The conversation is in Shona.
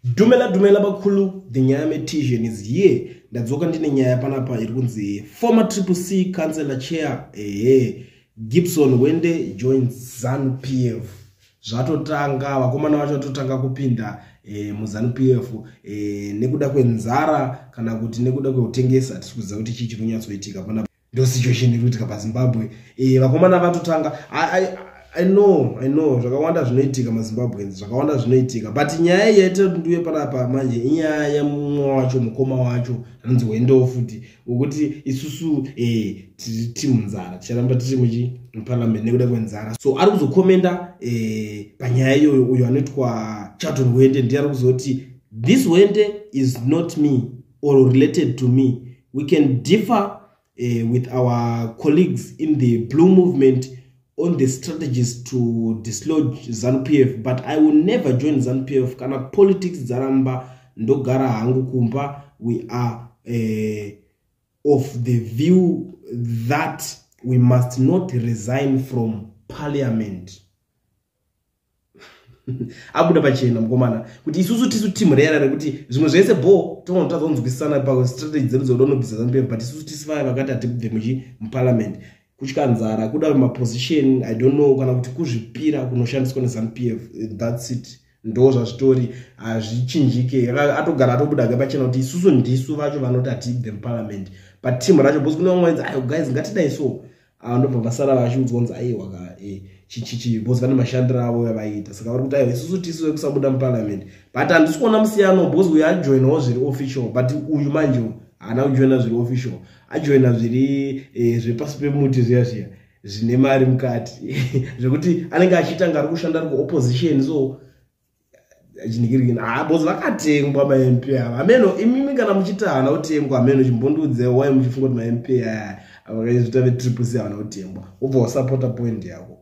Dumela dumela bakhulu, the nyaya metician is here. Ndadzoka ndine nyaya panapa iri kunzi former Triple C councillor chair, ehe, Gibson Wende joins ZANU PF. Zvatotanga, vakomana vacho vatotanga kupinda muZANU PF nekuda kwenzara kana kuti nekuda kwekutengesa. Tiri kuziva kuti chii chiri kunyatsoitika panapa. Ndo situation iri kuitika paZimbabwe. Vakomana vatotanga. I know zvakawanda zvinoitika maZimbabweans, zvakawanda zvinoitika, but nyaya yaita kuti ndiuye panapa manje inyaya yemumwe wacho, mukoma wacho anonzi Wendewo futi, wekuti isusu tiri timu nzara, ticharamba tiri muchi muparliament nekuda kwenzara. So ari kuzokomenda panyaya iyoyo uyo anoitwa Charlton Wende, ndiye ari kuzoti, "This Wende is not me or related to me. We can differ with our colleagues in the blue movement on the strategies to dislodge ZANU-PF, but I will never join ZANU-PF. Kana politics dzaramba, ndogara hangu kumba. We are of the view that we must not resign from parliament." Abuda pachena mukomana kuti isusu tisu timu rera rekuti zvimwe zvese bo tonotadza kunzwisisana pastrategy dzedu dzekuda kunobvisa ZANU-PF, but isusu tisi vaya vakati hatibve muchi muparliament. Kutya nzara, kuda maposition, I don't know, kana kuti kuzvipira kunoshandiswa neZANU PF. That's it, ndo zvazvitori, hazvichinjike. Atogara atobuda pachena kuti isusu ndisu vacho vanoti hatibve muparliament, but timu racho, because kune vamwe vainzi, "Ayo guys, ngatidai." So ndobva vasara vachiudzwa kunzi aiwa ka, chichichi, because vane mashandiro avo yavaiita. Saka vari kuti aiwa, isusu tisu vekusabuda muparliament, but handisi kuona musiyano because uyu ajoinawo zviri official, but uyu manje haana kujoina zviri official, ajoina zviri zvepasi pemuti zviya zviya zvine mari mukati, zvekuti anenge achiita nga ari kushanda ari kuopposition. So chinikirikini, ha, because vakatengwa maMP ava. Hameno imimi kana muchiti haana kutengwa, hameno chimbondiudze wai muchifunga kuti maMP aya vakaizvita veTriple C havana kutengwa, wobva wasapota point yako.